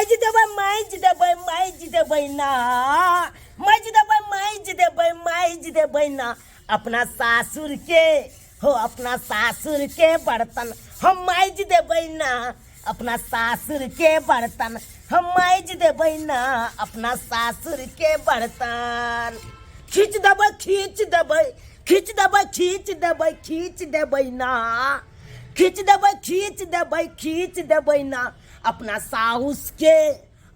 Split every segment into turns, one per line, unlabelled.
माजि देबै, माजि देबै, माजि देबै ना, माजि देबै, माजि देबै, माजि देबै ना। अपना सासुर के हो, अपना सासुर के बर्तन हम माजि देबै ना। अपना सासुर के बर्तन हम माजि देबै ना, अपना सासुर के बर्तन। खींच देबै, खींच देबै, खींच देबै, खींच देबै, खींच देबै ना, खींच देबै, खींच देबै, खींच देबै ना। अपना साउस के,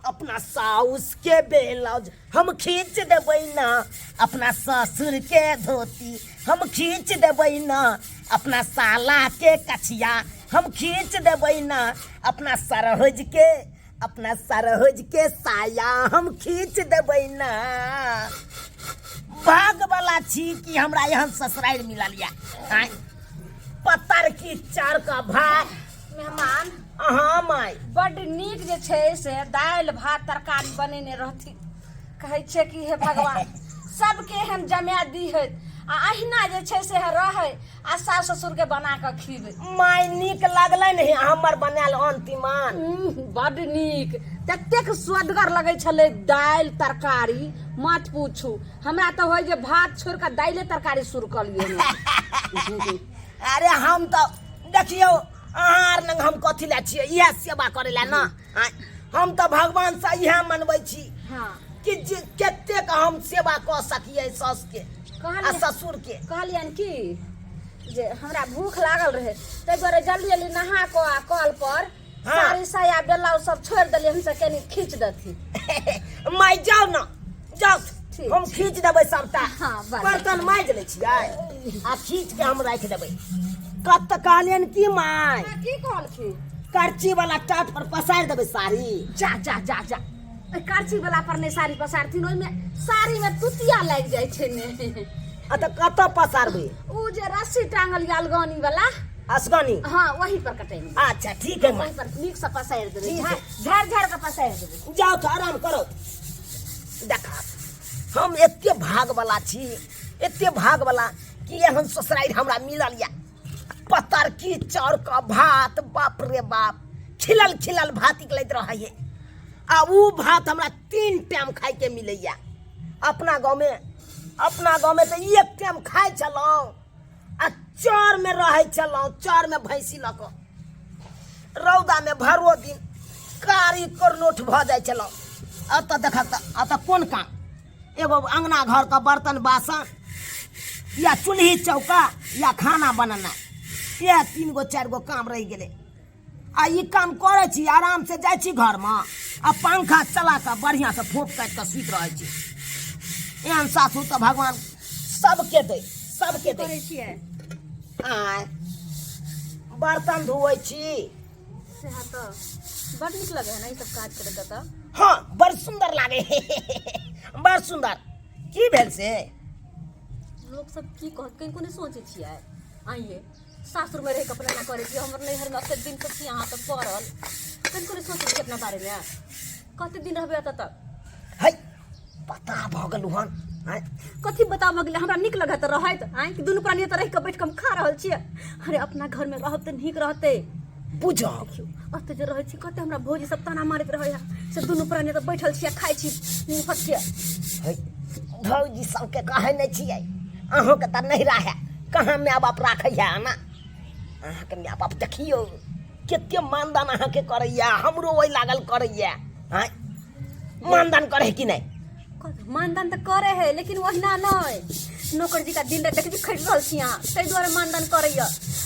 अपना साउस के ब्लाउज हम खींच देबै ना। अपना ससुर के धोती हम खींच देबै ना। अपना साला के कछिया हम खींच देबै ना। अपना सरहोज के, अपना सरहोज के साया हम खींच देबै ना। भाग वाला छी कि हमरा एहन ससुरारि मिलल या। आँय, पत्तर की चार का भात।
मेहमान।
हाँ माय।
बड्ड नीक जे छै से दालि भात तरकारी बनेने रहथिन। कहै छै कि हे भगवान, सबके हम जमा दी है आ अहिना जे छै से रहै आ सास ससुर के बना कऽ खीबै।
माय, नीक लागलै ने हमर बनायल अंतिमान?
बड्ड नीक, ततेक स्वदगर लगै छलै दालि तरकारी, मत पूछू। हमरा तऽ होइ जे भात छोड़ि कऽ दालिए तरकारी शुरू कऽ लियै।
अरे हम तऽ देखियौ, अहाँ आर लग हम कथी लए छियै? इएह सेवा करै लए ने। आँय, हम तऽ भगवानसँ इएह मनबै छी कि जे कतेक हम सेवा कऽ सकियै सासुके आ ससुरके।
कहलियनि कि जे हमरा भूख लागल रहै, ताहि दुआरे जल्दी जल्दी नहा कऽ आ कल पर साड़ी साया ब्लाउज सब छोड़ि देलियै, हमसब कनि खींच देथिन।
माय, जाउ ने, जाउ।
ठीक।
हम खींच देबै सबटा।
हाँ, बस।
बर्तन माजि लै छियै आ खींच के हम राखि देबै। कत कहलियनि की माय?
की कहलखिन?
करची वाला टाट पर पसारि देबै साड़ी।
जा जा जा जा, ओहि करची वाला पर नहि साड़ी पसारथिन, ओहिमे साड़ी मे तुतिया लागि जाइ छै ने।
आ तऽ कतऽ पसारबै?
ओ जे रस्सी टांगल यऽ अलगानी वाला।
असगानी।
हाँ, वही पर कटेंगे।
अच्छा, ठीक है माय।
वही पर नीक से पसारि देबै।
ठीक है।
झाड़ झाड़ के पसारि देबै।
जाउ तऽ आराम करो। देखा, हम एते भाग वाला छी, एते भाग वाला कि एहन ससुरारि हमरा मिलल या। पतरकी चाउर का भात, बाप रे बाप, खिलल खिलल भात निकलैत रहैए आ उ भात हमरा 3 टाइम खाइके मिलैया। अपना गाँवमे, अपना गाँवमे तऽ एक टाइम खाइ छलहुँ आ चौरमे रहै छलहुँ, चौरमे भैंसी लऽ कऽ रौदामे भरो दिन कारी करनोठ भऽ जाइ छलहुँ। एतऽ देखऽ तऽ एतऽ कोन काम? एगो अङ्गना घरके बर्तन बासन या चूल्ही चौका या खाना बनेनाइ, इएह 3 गो 4 गो काम रहि गेलै। आ ई काम करै छी, आरामसँ जाइ छी घरमे आ पंखा चला कऽ बढ़िआँसँ फोप काटि कऽ सुति रहै छी। एहन सासु तऽ भगवान सबके दै, सबके दै।
करै छियै?
आँय, बर्तन धोअै छी।
सएह तऽ बड नीक लगै है ने ई सब काज करैत तऽ?
हाँ, बड़ सुन्दर लागे, बड़ सुन्दर। की भेल से?
लोक सब की कहत, कनिको नहि सोचै छियै? आइए सासुरमे रहि कऽ अपना एना करै छियै, हमर नैहरमे एतेक दिनसँ छी अहाँ तऽ पड़ल, कनिको नहि सोचै छियै अपना बारेमे? कतेक दिन रहबै एतऽ तक?
है, पता भऽ गेलु हन? आँय?
कथी बता भऽ गेलै? हमरा नीक लगत रहैत आँय कि दुनू प्राणी एतऽ रहि कऽ बैठ कऽ हम खा रहल छियै? अरे, अपना घरमे रहब तऽ नीक रहतै।
बुझब।
देखियौ, एतऽ जे रहै छी, कते हमरा भौजी सब ताना मारैत रहै है से दुनू प्राणी एतऽ बैठल छियै, खाइ छी मुफतके।
है, भौजी सबके कहै नहि छियै, अहूँके तऽ नहिरा है, कहाँ माय बाप राखै है ना? अहाँके माय बाप देखियौ कते मानदान अहाँके करैया, हमरो ओहि लागल करैया। आँय, मानदान करे कि नहि?
मानदान तऽ करे है, लेकिन ओहिना नहि। नौकर जी का दिन राति देखै छी खटि रहल छी अहाँ, ताहि दुआरे मानदान करैया।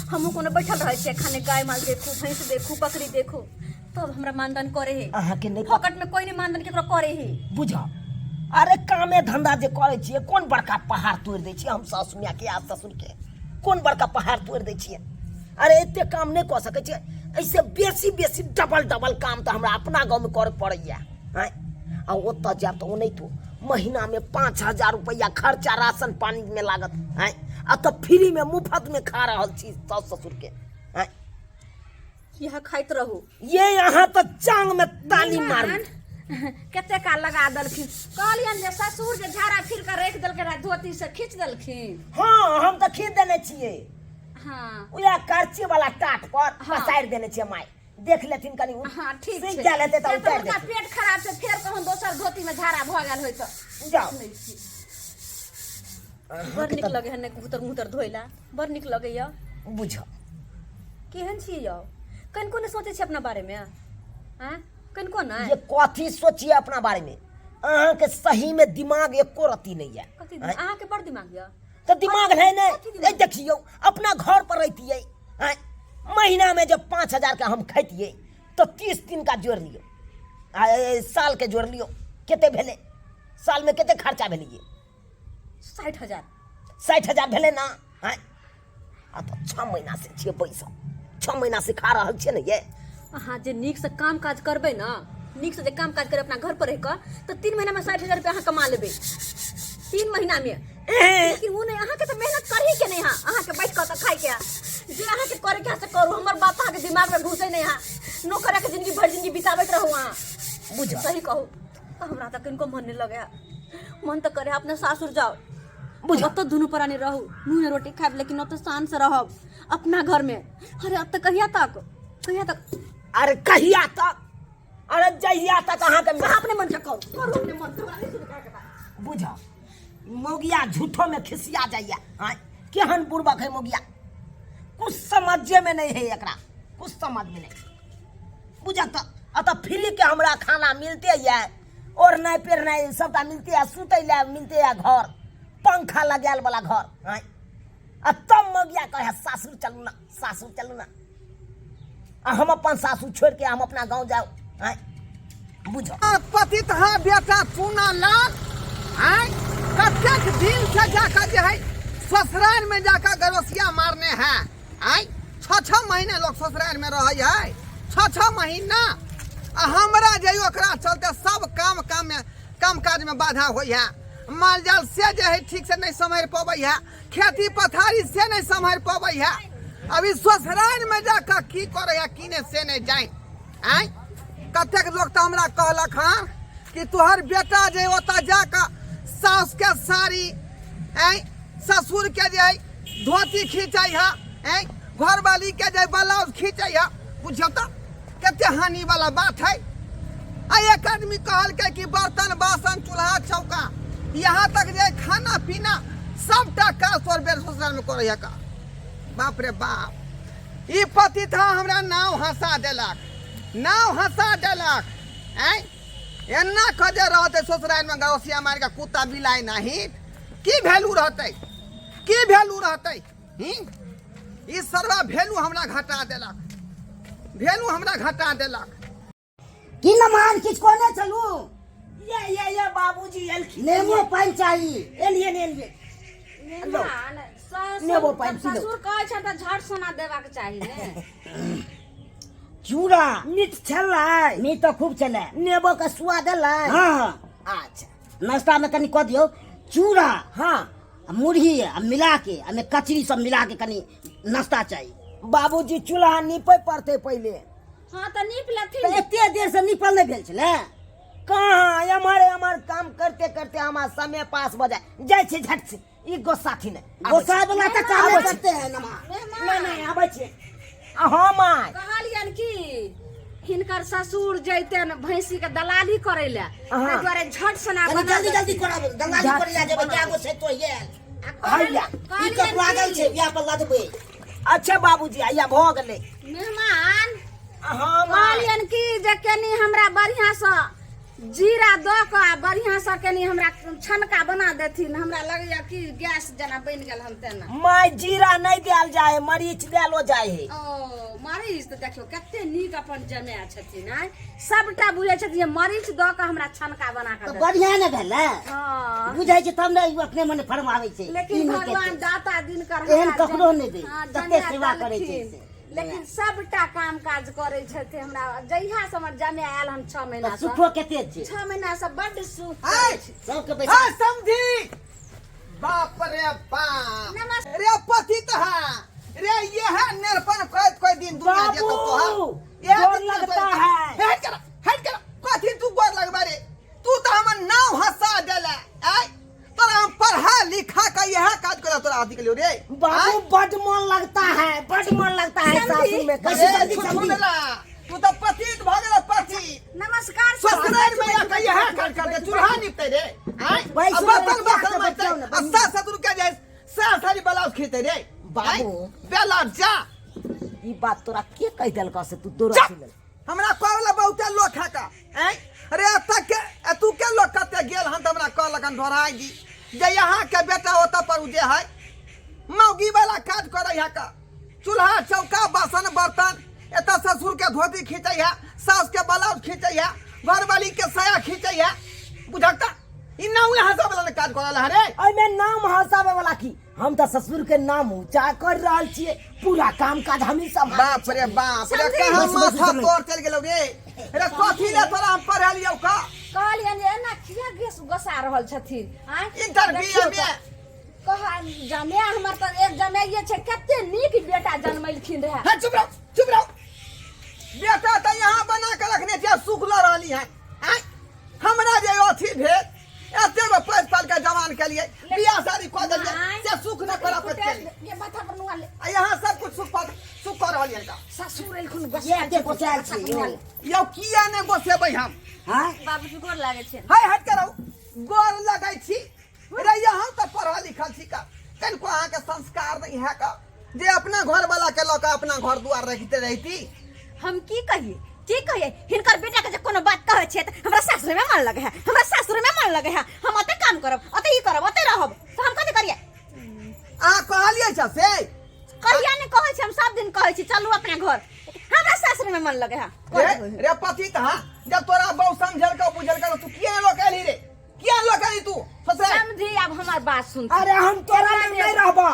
हमहूँ कोनो बैठल रहै छियै? खाने गाय माल देखू, भैंस देखू, बकरी देखू, तब हमरा मानदान करे है।
अहाँके नहि
फोकट में कोई नहीं मानदान केकरो करे है।
बुझ, अरे कामे धंधा जे करै छियै, कोन बड़का पहाड़ तोड़ि दै छियै हम सासु मायके आ ससुरके? कोन बड़का पहाड़ तोड़ि दै छियै? अरे, एते काम नहि कऽ सकै छियै, एहिसँ बेसी बेसी डबल डबल काम तऽ हमरा अपना गाँवमे करऽ पड़ैया। आँय, आ ओतऽ जायब तऽ ओनाहितो महीनामे 5000 रुपैआ खर्चा राशन पानीमे लागत। आँय, आ तऽ फ्रीमे मुफ्तमे खा रहल छी सासु ससुरके। आँय?
इएह खाइत रहू।
ये अहाँ तऽ चांगमे ताली मारू।
कते काल लगा देलखिन। कहलियनि जे ससुर जे झाड़ा फिर कऽ राखि देलकै रहए धोती, से खींच देलखिन?
हाँ, हम तऽ खींच देने छियै।
हाँ।
उएह करची वाला टाट पर
हाँ।
पसारि देने छियै माय, देख लेथिन कनि उ।
हाँ ठीक
सीख
छै
गेल हेतै तऽ
किया तऽ
उतारि
हुनका
देथिन।
पेट खराब छै फेर कहूँ दोसर धोती में झाड़ा भऽ गेल होय तऽ
जाउ
नहि छी।
बड़ नीक लगे हन कबूतर मुतर धोइला बड़ नीक लगैया
बुझ
केहन छियै यौ कनिको नहि सोचै छियै अपना बारेमे आँय कनिको नहि
ये कथी सोचिए अपना बारे में अहाँके सही में दिमाग एको रत्ती नहीं है
कथी
आँय?
अहाँके बड़ दिमाग यऽ
तऽ दिमाग है
कथी
नहीं
दिमाग?
ए देखियौ अपना घर पर रहितियै आँय महीना में जब 5,000 के हम खैतियै तऽ 30 दिन का जोड़ लियौ आ ए, साल के जोड़ लियौ कते भेलै साल में कते खर्चा भेलियै
60,000
60,000 भेलै ना आँय आ तऽ 6 महीना से छियै बैसल 6 महीना से खा रहल छियै ने ये
अहाँ जे नीकसँ काम काज करबै ने नीकसँ जे काम काज करबै अपना घर पर रहि कऽ तऽ 3 महीनामे 60,000 रुपया अहाँ कमा लेबै 3 महीनामे लेकिन ओ नहि अहाँके तऽ मेहनत करही के नहि है अहाँके बैठ कऽ तऽ खाइके है जे अहाँके करैके है से करू हमर बात अहाँके दिमागमे घुसै नहि है नौकरके जिंदगी भरि जिंदगी बिताबैत रहू अहाँ
बुझ
सही कहू तऽ हमरा तऽ किनको मन नहि लगै मन तऽ करे अपना सासुर जाओ
बुझ
ओतऽ दुनू प्राणी रहू नून रोटी खायब लेकिन ओतऽ शान से रहब अपना घर में अरे अब तऽ कहिया तक कहिया तक
अरे कहिया तक अरे जहिया तक अहाँके
अहाँ अपने मन से करू करू अपने मन से हमरा नहि सुनय के बात।
बुझ मोगिया झूठो में खिसिया जाइया आँय केहन बुड़बक है मोगिया कुछ समझे में नहीं है एकरा कुछ समझ में नहीं बुझ तऽ अतः फ्री के हमरा खाना मिलते ये ओढ़नाइ पहिरनाइ सबटा मिलते है सुतै लए मिलते है घर पंखा लगायल वाला घर आँय आ तब मगिया कहे सासुर चलू ना सासुर चलू ना आ हम अपन सासुर छोड़ के हम अपना गाँव जाओ आँय बुझ
पति तहाँ बेटा चूना लाल आय कतेक दिन से जाकर जे है ससुराल में जाकर गरोसिया मारने हैं आय 6-6 महीना लोग ससुराल में रहे है 6-6 महीना आ हमरा जे ओकरा चलते सब काम काम में काम काज में बाधा होइ है माल जाल से जे है ठीक से नहीं सम्हारि पबै है खेती पथारी से नहीं सम्हारि पबै है अभी ससुराल में जाकर की करे है की नहीं से नहीं जाए आँय कतेक लोक तऽ हमरा कहलक हँ कि तोहर बेटा जे ओतऽ जाकऽ सासुके साड़ी आँय ससुरके जे है धोती खींचै है आँय घरवालीके जे ब्लाउज खींचै है बुझियौ तऽ कते हानि वाला बात है आ एक आदमी कहलकै कि बर्तन बासन चूल्हा चौका यहाँ तक जे खाना पीना सबटा काज तोहर बेर ससुराल में करै है का बाप रे बाप ई पति था हमरा नाव हंसा देलक नाव हंसा देलक आँय एना कऽ जे रहतै ससुराल में गरोसिया मारि कऽ कुत्ता बिलाइ नाही की वैल्यू रहतै की वैल्यू रहतै हूँ ई सरवा वैल्यू हमरा घटा देलक वैल्यू हमरा घटा देलक
की नमान किछु कोने चलू
ये ये ये बाबूजी एलखिन
नेबो पानि चाही
एलिए ने एलिए
मेहमान
नेबो पानि पी लो।
ससुर कहै छै तऽ झट सोना देबाक चाही ने
चूड़ा
मीठ छलै
मीठ तऽ खूब छलै
नेबो के स्वाद एलै
हँ हँ
अच्छा
नाश्ता में कनि कऽ दियौ चूड़ा
हाँ
आ मुरही आ मिला के आ में कचरी सब मिला के कनि नाश्ता चाही
बाबूजी चूल्हा नीपे पड़तै पहिले
हाँ तऽ नीप
तऽ
लेथिन
एते देर से निपल नहि भेल छलै
कहाँ एम्हर एम्हर काम करते करते हमार समय पास भऽ जाय जाइ छै झट से ई गोसाथी नहि
गोसाई वाला तऽ कामे
आबै छी।
करते है नमा
नहि नहि आबै छै आ हँ माय
कहलियन कि हिनकर ससुर जैतन भैंसी के दलाली करै लए
हाँ।
ताहि दुआरे झट सना
कनि
बना
जल्दी जल्दी कराबू दलाली करै लए जेबै कए गो छै तो आयल
हैया
ई कप लागल छै बियाह पर लदबै
अच्छा बाबूजी हैया भऽ गेलै
मेहमान
हँ माय
कहलियन कि जे कनि हमरा बढ़िआँ सँ जीरा दऽ कऽ आ बढ़िआँ सँ कनि हमरा छनका बना देथिन हमरा लगैया कि गैस जेना बनि गेल हन तेना
माय जीरा नहि देल जाय है मरीच देलो जाय है
ओ मरीच तऽ देखियौ कते नीक अपन जमाय छथिन आँय सबटा बुझै छथिन जे मरीच दऽ कऽ हमरा छनका बना कऽ
तऽ
देथिन।
बढ़िया ने भेलै
हँ
बुझै छै तब ने ई अपने मने फरमाबै छै ई
लेकिन
नहि
भगवान
केतै।
दाता दिनकर
एहन
हमरा
ककरो नहि दै,
हँ,
तते
जमाय
सेवा करै छै
देलखिन।
से।
लेकिन सबटा काम काज करै छथि हमरा जहिया से हमर जमाय आयल हन 6 महीना
तऽ
से
सुखो कते छै
6 महीना से बड्ड सुख
आय
करै छी।
सबके पैसा
हाँ समझी बाप रे बाप
नमस्ते।
रे पति तो है रे ये है निरपन कोई कोई दिन दुनिया जे तो
बाबू,
तो
गोर लगता है।
हट कर हट कर कथी तू गोर लगबा रे तू तो हमर नाव हंसा देला आय तोरा हम पढ़ा लिखा के यह काज करा तोरा आदि के लियो रे
बाबू बड मन लगता है बड मन लगता है सासुर में
बस
रे
जल्दी,
छुछुन
जल्दी।
ला तू चूल्हा निपते रे आय
बैसू
आ बर्तन
ने,
बासन
किया
माजतै
बचाउ ने,
आ सास ससुर के जे सास सारी ब्लाउज खींचते रे
बाबू।
बेला जा
ई बात तोरा के कहि देलकौ से तू दौड़ल
जा।
चलि
हमरा कहला बहुते लोक है का आय अरे एतऽ के एतू के लोक कते गेल हन तऽ हमरा कहलक हन ढोराइ जी जे यहाँ के बेटा ओतऽ पर उ जे है मौगी वाला काज करै है का चूल्हा चौका बासन बर्तन एतऽ ससुर के धोती खींचै है सास के ब्लाउज खींचै है घरवाली के साया खींचै है बुझक तऽ ई नाउ यहाँ सब वाला काज करल है रे
एहिमे नाम हंसाबे वाला की हम तऽ ससुर के नाम ऊंचा कर रहल छियै पूरा काम काज हमही सब
बाप रे बाप रे कहाँ
बस, बस,
माथा
बस।
तोड़ चल गेलौ रे रे कथी ले तोरा हम पढ़ा लियौ का
कहलियनि जे एना किया गैस गोसा रहल छथिन आँय?
इंटरव्यू
देखियौ
में
तऽ। कह जमाय हमर तऽ एक जमाइए छै कते नीक बेटा जनमेलखिन रहए
हाँ चुप रहो चुप रहो बेटा तऽ यहाँ बना के रखने छियै सुख लऽ रहली है आँय हमरा जे अथी भेल एते गो पैस पाल के जवान के लिए बियाह शादी कऽ देलियै से सुख न करा पर के लिए
ये माथा पर नुआ ले
आ यहाँ सब कुछ सुख पा सुख कऽ रहल यऽ
ससुर एलखुन
ये के गोसायल छी यौ।
यौ किया ने गोसेबै हम
हाँ
बाबूजी गोर लागै छै
हाय हट के रहू गोर लगै छी रे यहाँ तऽ पढ़ल लिखल छी का कनिको अहाँके संस्कार नहीं है का जे अपना घर वाला के लऽ कऽ अपना घर दुआर रखते रहती
हम की कहिए की कहिए हिनकर बेटा के जे कोनो बात कहै छियै तऽ हमरा सासुर में मन लगे है हमरा सासुर में मन लगे है हम ओते काम करब ओते ई करब ओते रहब तऽ हम कथी करिए
अहाँ कहलियै छ से
कहिया ने कहै छी हम सब दिन कहै छी चलू अपना घर हमरा सासुर में मन लगे है
रे रे पति तहाँ जब तोरा बहु समझल के बुझल के तू किया लऽ के एलही रे किया लऽ के एलही तू ससुराल
समझी आब हमर बात सुन
अरे हम तोरा लग नहीं रहबा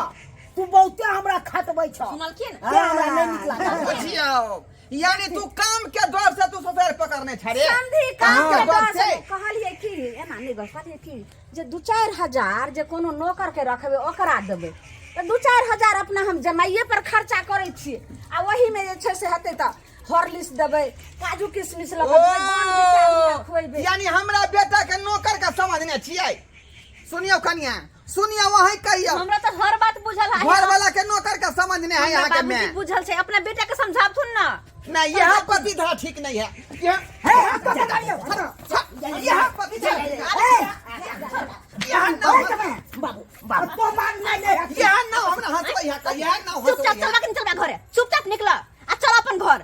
तू बहुते हमरा खटबै छ
सुनलखिन
ते हमरा नहीं नीक लागल
बुझियौ यानी तू काम के डर से तू ससुराल पकड़ने छ रे
समझी काम
काम
के
के
डर
डर
से
से
कहलियै कि एना नहि गप कहलियै कि जे 2-4 हजार जे कोनो नौकर के रखबै ओकरा देबै तऽ 2-4 हजार अपना हम जमाइए पर खर्चा करै छियै आ ओहीमे जे छै से हेतै तऽ हॉर्लिक्स देबै काजू किशमिश लऽ कऽ देबै, बॉर्नवीटा हुनका खुएबै
यानी हमरा बेटा के नौकर के समझने छियै सुनियो कनिया सुनियो वही कहियो
हमरा तऽ हर बात बुझल है
घर वाला के नौकर के समझने है यहाँ के
बाबूजी
मैं
बुझल छै अपना बेटा के समझाबथुन ना
नहीं यहाँ पति था ठीक नहीं है यहाँ यहाँ पति था यहाँ ना
बाबू बाबू तो मांगना नहीं है
यहाँ ना हमरा हंसबै है यहाँ ना
चुपचाप
हंसबै
चलबा कि नहीं चलबा घरे चुपचाप निकल आ चल अपन घर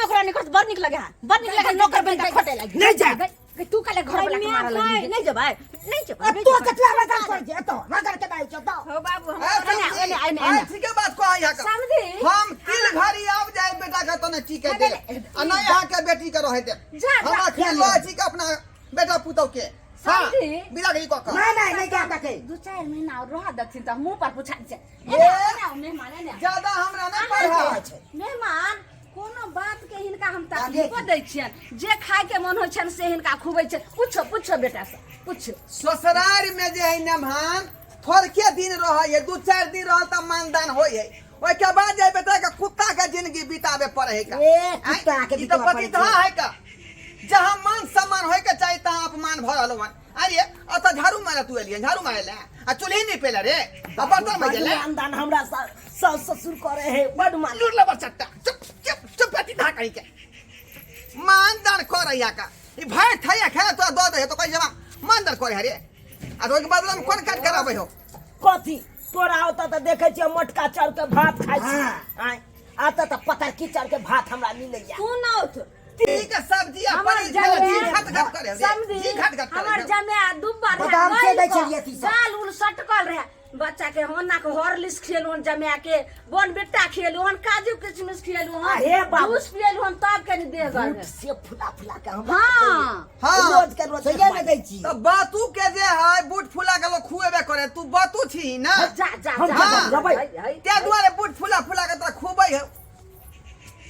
नौकरा निकल बड़ निक लगे है बड़ निक लगे नौकर बन के खटे लागी
नहीं जा
गई, तू काले घर वाला के मारल
नहीं नहीं जेबै नहीं जेबै नहीं
तो
जेबै।
कतला रगड़ कर जे तो रगड़ के दाई छो तो
हो बाबू हम
ए,
एने, एने, एने, एने।
ठीक है बात को यहाँ का
समझी
हम तिल घड़ी आब जाए बेटा के तो नहीं ठीक है दे आ नहीं यहाँ के बेटी के रहे दे
जा, जा।
हम अखनी लऽ छी के अपना बेटा पुतौ के हाँ
समझी?
बिदा गई कऽ कऽ
नहीं नहीं नहीं जा सके
2-4 महीना और रह दथिन तऽ मुँह पर पुछा छै
ए।
मेहमान एने
ज्यादा हमरा नहीं पढ़ा
मेहमान कोनो बात के हिनका हम तकलीफो दै छियनि जे खाय के मन होइ छनि से हिनका खुबै छै पूछो पूछो बेटा से पूछो
ससुराल में जे है नमहान थोड़के दिन रहे है 2-4 दिन रहल तऽ मानदान होइ है ओहिके बाद जे बेटा के कुत्ता के जिंदगी बिताबे पड़े है का
ए, कुत्ता के
ई तऽ
बिताबे
पति
पड़ै छै।
है का जहाँ मान सम्मान होय के चाही तहाँ अपमान भऽ रहल हन अरे अतऽ झाड़ू मारे तू एलियन झाड़ू मारे ले आ चूल्ही नहीं पेले रे आ बर्तन
बड
मजे ले
मानदान हमरा सास ससुर करे है बड मान
लूर लबर चट्टा चुप चुप चुप अति धा कहीं के मानदान कर या का ई भाई थैया खेला तो दऽ दे तो कहि जमा मानदान करे हरे आ तो ओहिके बदला में कोन काज कराबै हो
कथी तोरा ओतऽ तऽ देखै छियै मोटका चाउर के भात खाइ छी
हाँ।
आँय अतऽ तऽ पतरकी चाउर के भात हमरा मिलैया
तू ना उठ
ठीक है सब्जी आ
हमर
पनीर खेला जी
जमे
घाट घाट करे रे
समझी
जी घाट घाट करे
हमर जमे दुब्बर रहे
बादाम के दै
गइल
छलियै अथी सब।
गाल उल सटकल रहे बच्चा के होना के हॉर्लिक्स खियलहुँ हन जमा के बोनबिटा खियलहुँ हन काजू किशमिश खियलहुँ
आ
हन
हे बाबू।
जूस पियलहुँ हन तब कनि देह गल
बूट से फुला फुला के हमरा
हाँ
हाँ।
रोज के रोज
सही में दै छी
तऽ बातू के जे है बूट फुला के लोग खुएबे करे तू बातू छी ना
जा जा
हम
जा
हाँ।
रहबै।
है, है,
ते दुआरे बूट फुला फुला के तोरा खुबै है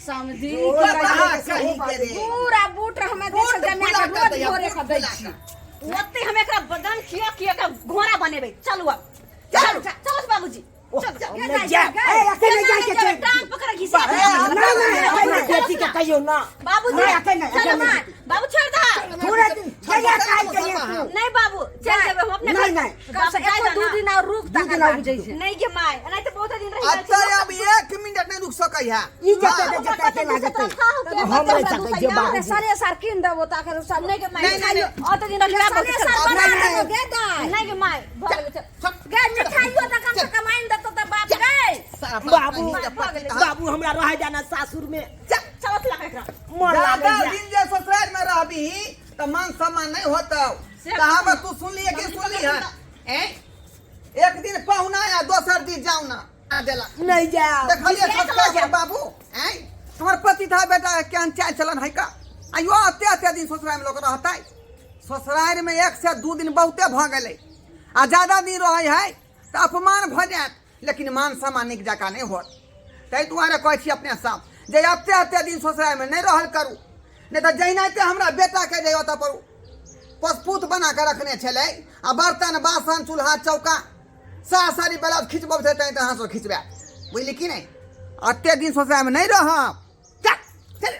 समझी
कहाँ कहीं के रे
पूरा बूट हमे
बूट
देख जमा
फुला
के
के
रोज
दैया,
भोरे के
बूट
दै
फुला
छी
के।
ओते हम एकरा बदन खिया खिया के घोड़ा बनेबै चलू अब
चल।
चलू चलू बाबूजी
ओह,
चलू
हम नहि जायब। ए, अकेले जाइ के छै।
टांग पकड़ घिसा
ए, ना ना अकेले बेटी के कहियो ना
बाबूजी
नहीं, अकेले नहीं,
चलो
अकेले
माँ
नहीं।
बाबू छोड़ दा
थोड़ा दिन जइया काल के ये तू
नहीं बाबू चल जेबै हम अपने
नहीं,
घर।
नहीं।
कम से
बाबू,
एको
जाय
दू
ना।
दिन और रुक
दू
तकर
दिन और
बाद
रुक
जइसे
नहीं गे my नहीं तो बहुत दिन रहि
अब
गेल
अब 1 मिनट नहीं रुक सकै सकै है।
ई जते ते जते के लागतै हम नहीं सकै जे बाबू।
सारे सार कीन देबो ताकर सब नहीं के माय।
नहीं, नहीं, नहीं।
ओते दिन रहला
सारे सार बना
बना
देबो,
गे दाय नहीं के माय भऽ गेलै।
चल।
गे मिठाइयो त कम से कम आनि देतो त बाप गे।
बाबू, बाबू, हमरा रह जाना सासुर में।
चल।
चल लगा एकरा।
मन
ज्यादा
लागै।
दिन जे ससुराल में रहबी त मान सम्मान नहीं होतौ। कहावत तू सुनली कि सुनली है? ए एक दिन पहुना या दोसर दिन जाऊ ना देला।
नहीं जाओ।
देखलिए छोटका बाबू, ऐं हमर पति था बेटा केहन चाल चलन है का। आइयो अते अते दिन ससुराल में लोग रहतै। ससुराल में 1 से 2 दिन बहुते भऽ गेलै आ ज्यादा दिन रहै है तऽ अपमान भऽ जायत, लेकिन मान सम्मान नीक जकाँ नहि होत। ताहि दुआरे कहै छी अपने सब जे एते एते दिन ससुराल में नहि रहल करू, नहि तऽ जहिनाते हमरा बेटाके जे ओतऽ पर पशपुत बना कऽ रखने छलै आ बर्तन बासन चूल्हा चौका सारी बेला खिचबबै छै, तैँ तऽ अहाँ सब खिचबै, बुझली कि नहि? एते दिन ससुरालमे नहि रहब। चल चल।